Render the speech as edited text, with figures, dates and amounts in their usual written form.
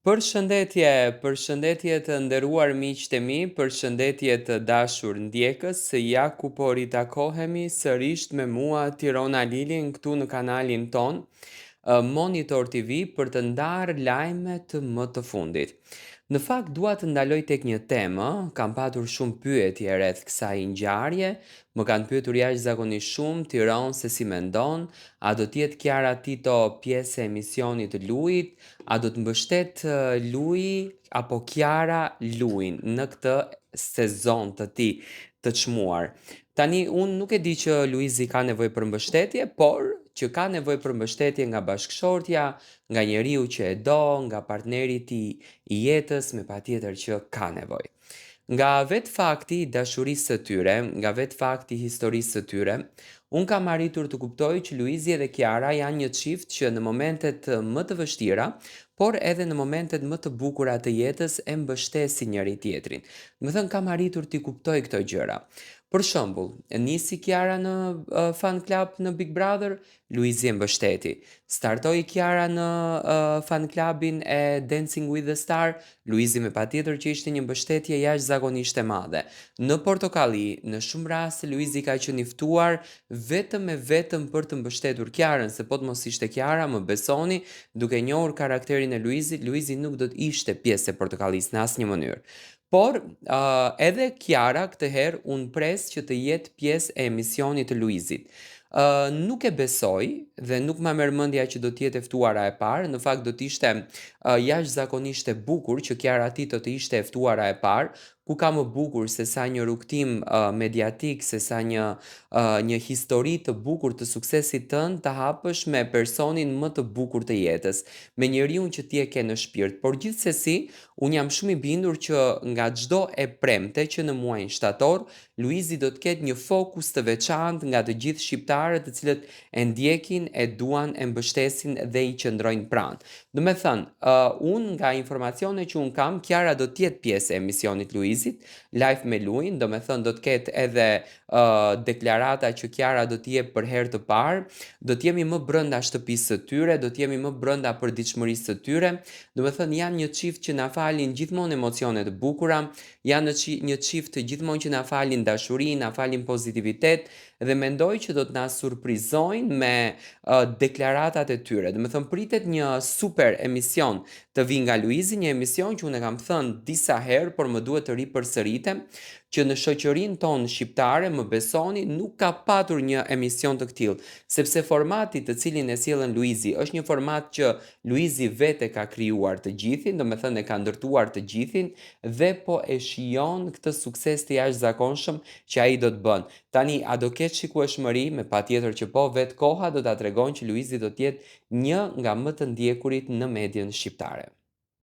Përshëndetje, përshëndetje të nderuar miqtë e mi, përshëndetje të dashur ndjekës, ja ku po ritakohemi sërisht me mua Tirona Lilin këtu në kanalin tonë Monitor TV për të ndarë lajmet më të fundit. Në fakt dua të ndaloj tek një temë, kam patur shumë pyetje rreth kësaj ngjarje, më kanë pyetur jashtëzakonisht shumë Tiron se si mendon, a do të jetë Kiara Tito pjesë e emisionit të Luit, a do të mbështet Lui apo Kiara Luin në këtë sezon të tij të çmuar. Tani unë nuk e di që Luizi ka nevojë për mbështetje, por që ka nevojë për mbështetje nga bashkëshortja, nga njeriu që e do, nga partneri i tij i jetës, me patjetër që ka nevojë. Nga vetë fakti i dashurisë së tyre, nga vetë fakti i historisë së tyre, unë kam arritur të kuptoj që Luizi edhe Kiara janë një çift që në momentet më të vështira, por edhe në momentet më të bukura të jetës e mbështesin njëri-tjetrin. Domethënë kam arritur t'i kuptoj këto gjëra. Për shembull, nisi Kiara në uh, fan club në Big Brother, Luizi e mbështeti. Startoi Kiara në uh, fan clubin e Dancing with the Star, Luizi me patjetër që ishte një mbështetje jashtëzakonisht e madhe. Në Portokalli, në shumë raste Luizi ka qenë i ftuar vetëm e vetëm për të mbështetur Kiarën, se po të mos ishte Kiara, më besoni, duke njohur karakterin e Luizit, Luizi nuk do të ishte pjesë e Portokallisë në asnjë mënyrë. Por, uh, edhe Kiara këtë herë unë pres që të jetë pjesë e emisionit të Luizit. Uh, nuk e besoj dhe nuk ma merr mendja që do të jetë e ftuara e parë, në fakt do të ishte uh, jashtëzakonisht e bukur që Kiara Tito të ishte e ftuara e parë, ku ka më bukur se sa një rrugëtim uh, mediatik, se sa një uh, një histori të bukur të suksesit tënd të hapësh me personin më të bukur të jetës, me njeriun që ti e ke në shpirt. Por gjithsesi, unë jam shumë i bindur që nga çdo e premte që në muajin shtator, Luizi do të ketë një fokus të veçantë nga të gjithë shqiptarët të cilët e ndjekin, e duan, e mbështesin dhe i qëndrojnë pranë. Domethënë, uh, unë nga informacione që unë kam, Kiara do të jetë pjesë e emisionit Luizit, live me Luin, domethënë do të ketë edhe uh, deklarata që Kiara do të jep për herë të parë, do të jemi më brenda shtëpisë së tyre, do të jemi më brenda përditshmërisë së tyre, domethënë janë një çift që na falin gjithmonë emocione të bukura, janë një çift gjithmonë që na falin dashuri, na falin pozitivitet dhe mendoj që do të na surprizojnë me uh, deklaratat e tyre. Domethënë pritet një super emision të vijë nga Luizi, një emision që unë e kam thënë disa herë, por më duhet të ripërsëritem, që në shoqërinë tonë shqiptare, më besoni, nuk ka patur një emision të këtillë, sepse formati të cilin e sjellën Luizi është një format që Luizi vetë e ka krijuar të gjithin, domethënë e ka ndërtuar të gjithin dhe po e shijon këtë sukses të jashtëzakonshëm që ai do të bën. Tani, a do ketë shikueshmëri? Me patjetër që po, vetë koha do ta tregon që Luizi do të jetë një nga më të ndjekurit në medien shqiptare.